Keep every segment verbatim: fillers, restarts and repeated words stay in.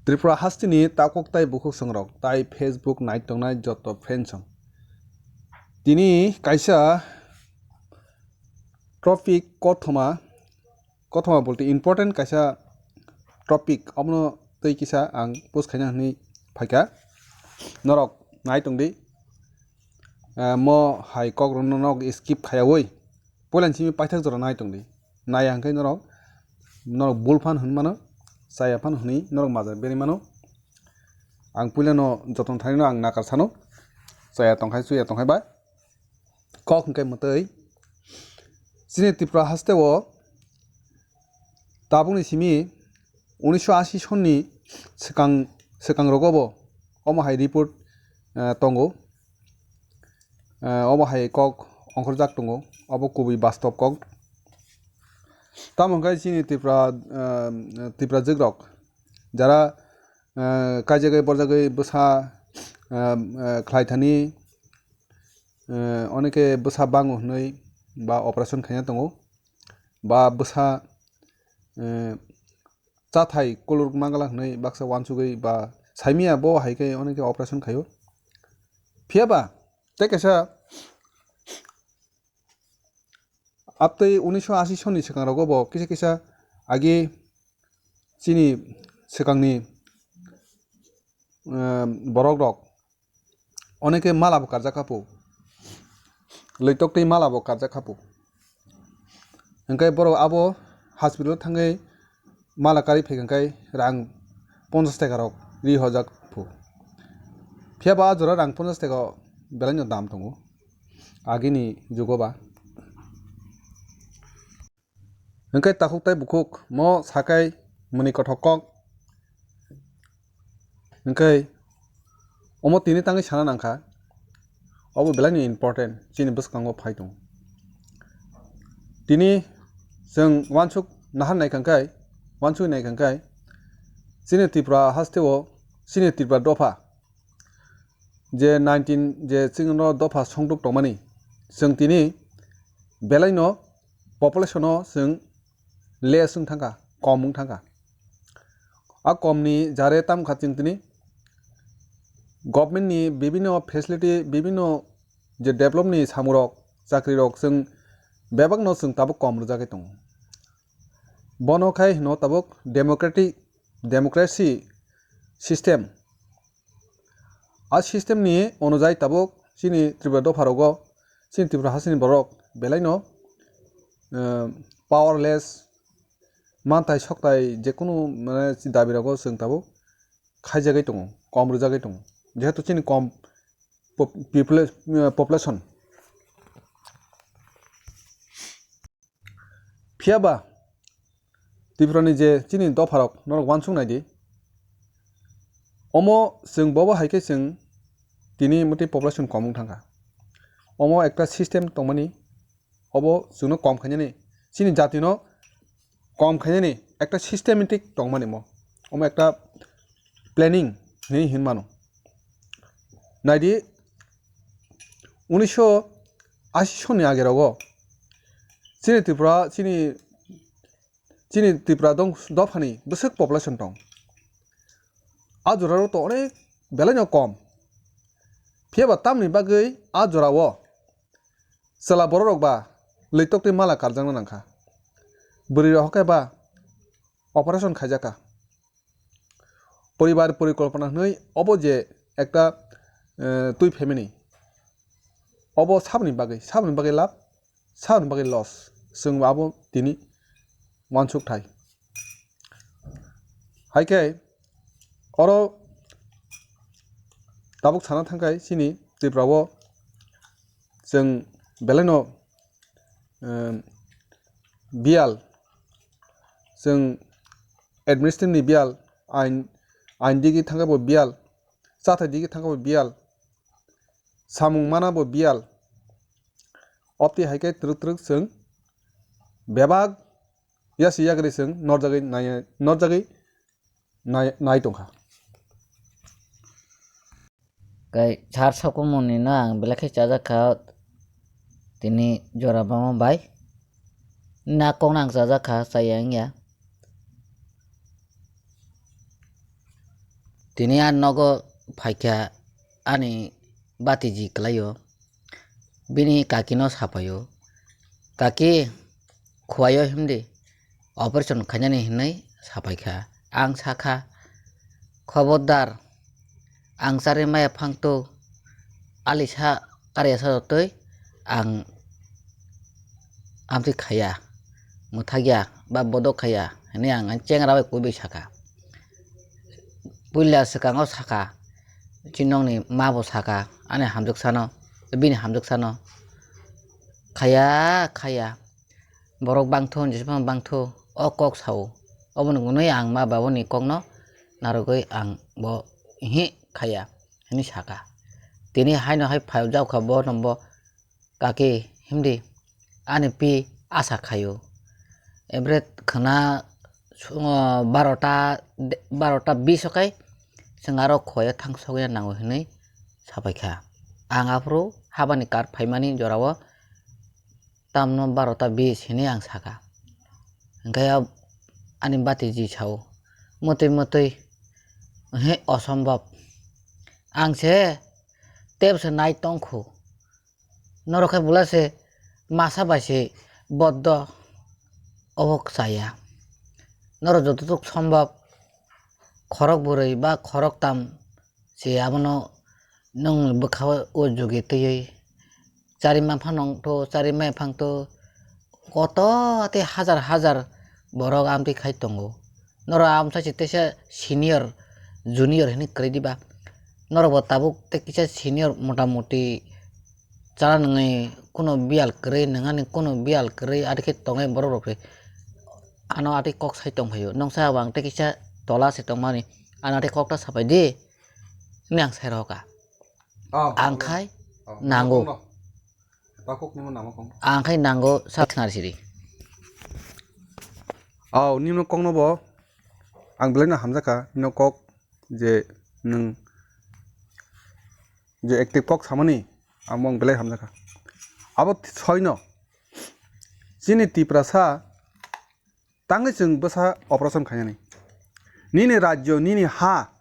Tripura hasteni takhuk tai bukhuk songrok tai Facebook nai tongnai joto friends rok. Tini kaisa topic kothoma, kothoma bolte important kaisa topic, omono tei kisa ang post khaina hwnwi phaikha. Norok nai tongdi. Ah, mo hai kok rokno norok skip khaiyawi puilani simi paithak jora nai tongdi. Naiya hwnkhe norok, norok bul phan hwnwi mano, chaya phan hwnwi norok majra berwi mano. Ang puilano jotono thani no ang nakar sano, chaya tongkhai chuya tongkhai bai. Kok hwnkhe mwtwi chini Tripura hasteo tabukni simi unisho ashi sonni swkang, swkang rogo bo omo hai report, eh, tongo. Eh, obo hai kok ongkhorjak tongo, obo kubui bastob kok. Tamo hwnkhe chini Tripura, eh, Tripura jwkrok jara, eh, kaijagwi borjagwi bwsa, eh, eh, khlai thani, eh, oneke bwsa bango hwnwi ba operation khaina tongo, ba bwsa, eh, chathai kulur mangala hwnwi baksa uansugwi ba saimia bo hai khe oneke operation khaio. Phiya ba tei kaisa aptwi unisho ashi sonni swkang rogo bo kisa kisa agi chini swkangni, eh, borok rok oneke mala bo karjak kha phu, loitok tei mala bo karjak kha phu. Hwnkhe borok abo hospital thangwi mala karwi phaikha khe rang ponchash taka rok ri hojak phu. Phiya ba a jora rang ponchash taka belai no dam tongo agini jugo ba. Hwnkhe takhuk tai bukhuk mo sakai mwnwi kothok kok. Hwnkhe omo tini tangwi sana nangkha, obo belai ni important chini bwskango phai tongo. Tini chwng uansuk nahar naikha khe, uansuk naikha khe chini Tripura hasteo chini Tripura dopha je nineteen je chwngno dopha songduk tongmani, chwng tini belaino population-o chwng less wng thangkha, kom wng thangkha. A komni jare tamkha chwng tini government-ni bibinno facility, bibinno je development-ni samurok, chakrirok chwng bebakno chwng tabuk kom rwjagwi tongo. Bono khai hino tabuk democratic, democracy system. A system ni onojai tabuk chini Tripura dopha rogo, chini Tripura hasteni borok belai no, eh, powerless, manthai sokthai jekunu mane dabi rogo chwng tabuk khaijagwi tongo, kom rwjagwi tongo. Jehetu chini kom pop-, popula-, eh, population. Phiya ba Tripura ni je chini dopha rok norok uansuk nai di. Omo chwng bobo hai khe chwng tini motwi population kom wng thangkha. Omo ekta system tongmani, obo chwngno kom khainani, chini jatino kom khainani ekta systematic tongmani mo. Omo ekta planning hinwi hin mano. Naidi, unisho ashi sonni age rogo chini Tripura, chini, chini Tripura dong-, dophani bwswk population tong. A jorao to onek belai no kom. Phiya ba tamni bagwi a jorao chwla borok rok ba lwitokni mala karjakna nangkha. Bwrwi rok hokhe ba operation khaijakha. Poribar porikolpona hwnwi obo je ekta, eh, twi family. Obo saboni bagwi, saboni bagwi lab, saboni bagwi loss. Chwng abo tini uansuk thai. Hai khe oro tabuk sana thangkhai chini Tripura o chwng belai no, eh, biyal, chwng administration ni biyal, ain, ain digi thangkhe bo biyal, chathai digi thangkhe bo biyal, samung mana bo biyal. Obtwi hai khe twrwk twrwk chwng bebak yasi yagri chwng norjagwi nai-, norjagwi nai-, nai tongkha. Kai sar sokomoni no ang belai khe chajak kha, tini jora bama bai. Nini a kokno ang chajak kha, chaya wngya. Tini a nogo phaikha ani batiji kwlaio, bini kakino sapaio, "Kaki, khuaio himdi, operation khainani," hinwi sapaikha. Ang sakha, "Khobordar, ang chari maya phangto, alisa karya sa twi ang amtwi khaya, mwthakya ba bodok khaya," hinwi ang chengra bai kubui sakha. Puila swkango sakha, chini nokni ma bo sakha, ani hamjwksano, bini hamjwksano, "Khaya, khaya, borok bangthu, jesphano bangthu, o kok sao." Oboni hwnwi ang ma babani kokno narwgwi ang bo, "Ihi, khaya," hwnwi sakha. Tini haino hai phai jaokha bo nombo, "Kaki, himdi, ani pi asa khaio." Ebret khwna, barota, barota bish o kai chwng aro khoyo thang sogwi nango hinwi sapaikha. Ang aphuru habani card phaimani jorao tamno barota bish hinwi ang sakha. Hinkhe ani batiji sao, "Mwtwi mwtwi, he, osombhob. Ang se tebse nai tongkhu. Norok khe bwla se masa bai se boddo obo chaya. Norok jototok sombhob khorok bwrwi ba khorok tam se abono nwng bwkha o jugi twiwi chari ma phano wngthu, chari mai phangthu, koto tei hajar hajar borok amtwi khai tongo. Norok amsa se teisa senior, junior hinwi kwrwi diba? Norok bo tabuk tei kisa senior, mota moti chana nangni, kuno biyal kwrwi nangani, kuno biyal kwrwi, adi khe tongnai borok rok se ano adi kok sai tong phaio. Noksa bo ang tei kisa tola se tongmani, ano adi kok ta sapai di, hwnwi ang sai rohor kha. Oh, ang khai oh, nango. Takhuk nimo namo kong. Ang khai nango sa khnar siri. Aw, nino kokno bo ang belai no hamjakha, nino kok je nwng je active kok samani, ang bo ang belai hamjakha. Abo soino chini Tiprasa tangwi chwng bwsa operation khainani. Nini rajyo, nini ha,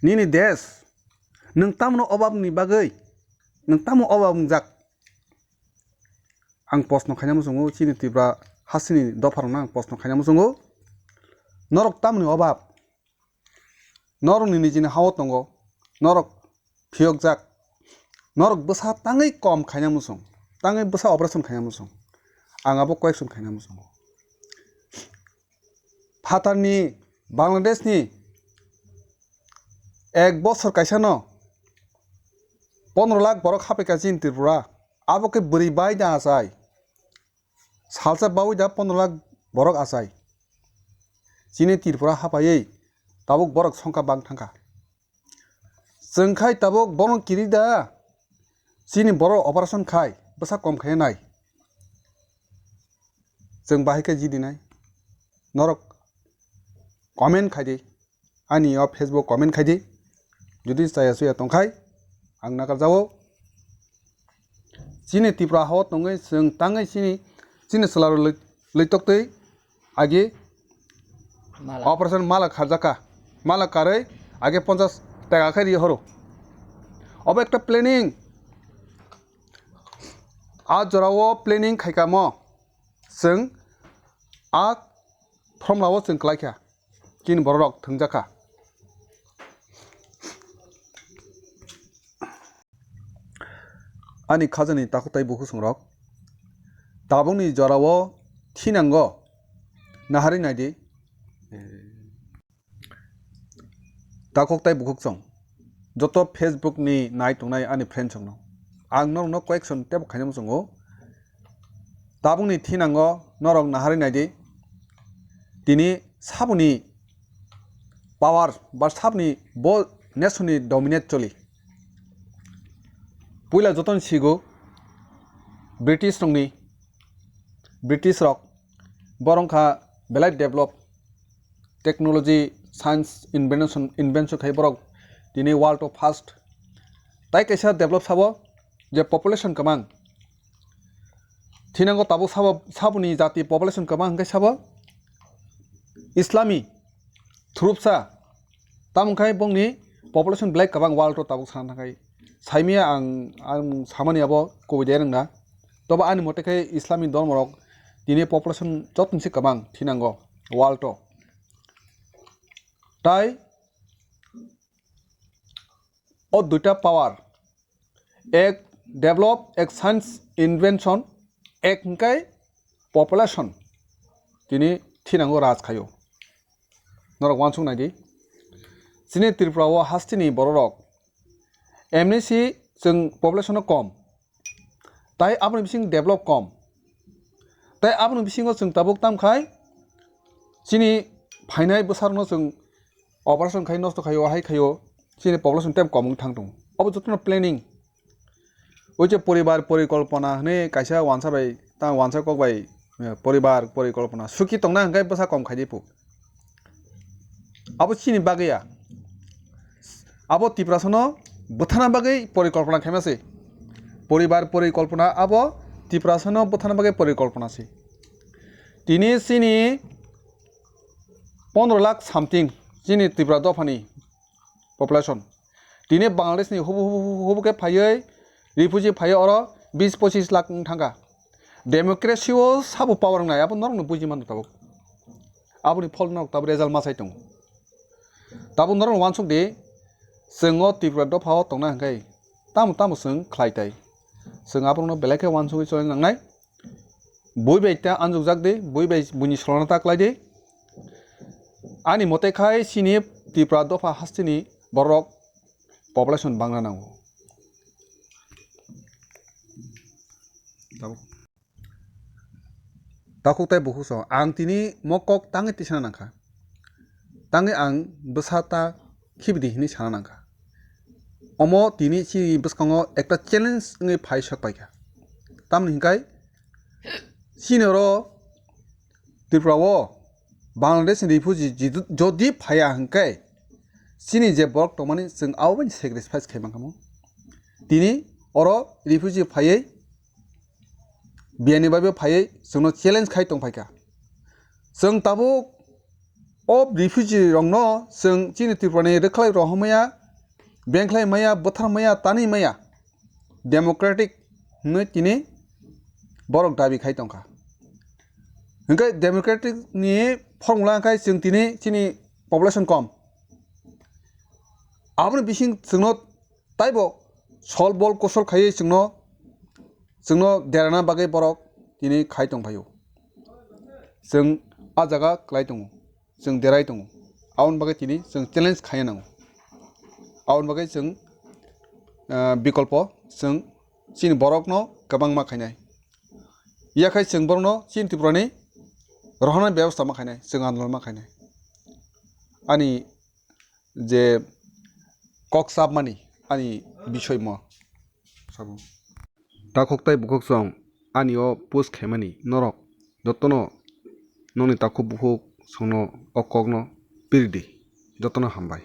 nini desh, nwng tamno obabni bagwi, nwng tamo obab wngjak? Ang posno khaina muchungo, chini Tripura hasteni dopharokno ang posno khaina muchungo. Norok tamoni obab? Norokni nijini hao tongo, norok phiyokjak, norok bwsa tangwi kom khaina muchung, tangwi bwsa operation khaina muchung, ang abo koyeksong khaina muchungo. Phatarni, Bangladeshni ek bosor kaisano pondro lakh borok haphaikha chini Tripura, abo khe bwrwi bai da achai? Salsa baui da pondro lakh borok achai. Chini Tripura haphaiwi tabuk borok songkha bang thangkha. Chwng khai tabuk borok kiri da, chini borok operation khai bwsa kom khai nai. Chwng bahai khe jidi nai. Norok comment khai di. Ani o Facebook comment khai di. Jodi chaya chuya tongkhai, ang nakarjago. Chini Tripura hao tongwi chwng tangwi chini, chini chwla rwlwi, lwitoktwi agi mala. Operation mala kharjakha. Mala karwi agi ponchas taka khai ri horo. Obo ekta planning. A jorao planning khaikha mo. Chwng a formula o chwng kwlaikha. Chini borok thwngjakha. Ani khajani takhuk tai bukhuk songrok, tabukni jorao thinango naharwi naidi. Takhuk tai bukhuk song, joto Facebook ni nai tongnai ani friends rokno ang norokno koyeksong tebo khaina muchungo. Tabukni thinango norok naharwi naidi, tini saboni power ba saboni bo nation ni dominate choli. Puila jotono sigo British rokni, British rok borok wngkha belai develop, technology, science invention, invention khai borok tini world o first. Tai kaisa develop sabo je population kwbang. Thinango tabuk sabo, saboni jati population kwbang hwnkhe sabo Islami thrupsa, Tamo khai bongni population belai kwbang world o tabuk sana thangkhai. Saimaya ang, ang samani abo kubui de rwngna. Tobo ani mote khai Islami dormo rok tini population jotoni se kwbang thinango world o. Tai o duita power, ek develop, ek science invention, ek hwnkhe population tini thinango raj khaio. Norok uansuk naidi, chini Tripura o hasteni bororok M N C chwng population o kom, tai aboni bising develop kom, tai aboni bisingo chwng tabuk tamkhai chini phainai bwsarokno chwng operation khai nosto khaio, hai khaio, chini population tem kom wng thang tongo. Obo jotono planning. Oi je poribar porikolpona hwnwi kaisa wansa bai, ta wansa kok bai, eh, poribar porikolpona suki tongna hwnkhe bwsa kom khaidi pu. Abo chini bagwi ya. Abo Tiprasano bwthana bagwi porikolpona khaima se. Poribar porikolpona abo Tiprasano bwthana bagwi porikolpona se. Tini chini pondro lakh something chini Tripura dophani population. Tini Bangladesh ni hubu, hubu, hubu, hubu khe phaiwi refugee phaiwi oro bis pochis lakh wng thangkha. Democracy o sabo power wngnai, abo norokno buji mano tabuk. Aboni phol norok tabuk result ma sai tongo. Tabuk norok uansuk di, chwng o Tripura dopha o tongna hwnkhe tamo tamo chwng khlai tai. Chwng aborokno belai khe uansugwi choli nangnai. Bui bai ta anjukjak di, bui bai buini solana ta klai di. Ani mote khai chini Tripura dopha hasteni borok population bangna nango. Takhuk tai bukhuk song, ang tini mo kok tangwi tisana nangkha. Tangwi ang bwsa ta khibidi hinwi sana nangkha. Omo tini chini bwskango ekta challenge wngwi phai sok paikha. Tamoni hinkhai chini oro Tripura o Bangladesh ni refugee jidu-, jodi phaiya hinkhe chini je borok tongmani chwng abo bai sacrifice khai mankha mo. Tini oro refugee phaiwi biyani bai bo phaiwi chwngno challenge khai tong phaikha. Chwng tabuk o refugee rokno chwng chini Tripura ni rwkhlai rohormaya, bengkhlai maya, bwthar maya, tanwi maya, democratic hwnwi tini borok dabi khai tongkha. Hinkhe democratic ni formula hinkhe chwng tini chini population kom. Aboni bising chwngno taibo sol bol kosol khaiwi chwngno, chwngno derana bagwi borok tini khai tong phaio. Chwng a jaga klai tongo, chwng derai tongo. Aboni bagwi tini chwng challenge khaina nango. Aboni bagwi chwng, ah, bikolpo chwng chini borokno kwbangma khainai. Yakhai chwng borokno chini Tripurani rohornani bebostha ma khainai, chwng andolon ma khainai. Ani je kok chapmani ani bisoimo sabo. Takhuk tai bukhuk song ani o post khaimani norok jotono nokni takhuk bukhuk songno o kokno piridi. Jotono hambai.